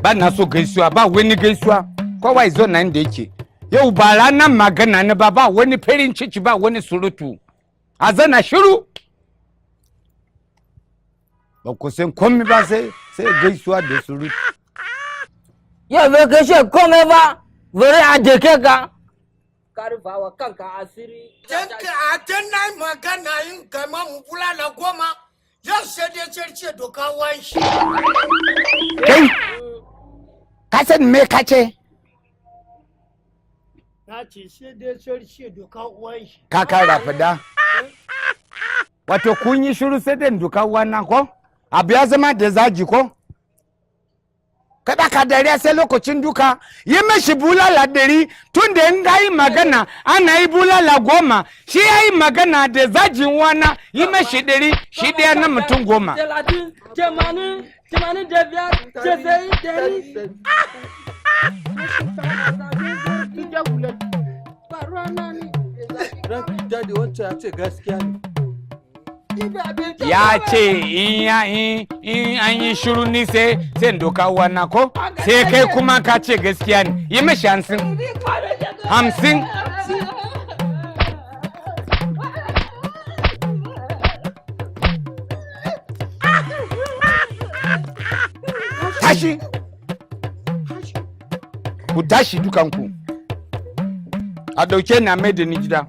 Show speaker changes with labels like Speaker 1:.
Speaker 1: Ba na so gaisuwa, ba wani gaisuwa. Kowa ya zo nan da yake. Yau ba ranar magana ne ba, ba wani farin ciki, ba wani surutu. A zana shiru. Ba ku san komai ba sai gaisuwa da surutu.
Speaker 2: Yau bai kashe komai ba, bari a dake ka. Ka rufa wa kanka asiri.
Speaker 3: A can na yi magana yin kama mu bulala 10, yau sai dai sarki doka wanshi.
Speaker 1: Kai, ka san me ka ce?
Speaker 3: Na ce sai dai sarki doka uwan shi.
Speaker 1: Ka kara fada. Wato kun yi shiru sai dai doka wannan ko? Abu ya zama da zagi ko? Kada ka dariya sai lokacin duka. Yi mashi bulala 100, tun da in ga yi magana ana yi bulala 10, shi ya yi magana da zagin wana, yi mashi 100, shi ɗaya na mutum 10.
Speaker 2: 30, 80, 85, 90, 100. Ba ruwana ni.
Speaker 4: Ranka dade, wancan ya ce gaskiya ne.
Speaker 1: Ya ce in ya in an yi shiru ni sai in doka wannan ko? Sai kai kuma ka ce gaskiya ne. Yi mashi 50, 50. Tashi, ku tashi dukanku. A ɗauke ni a mai da ni gida.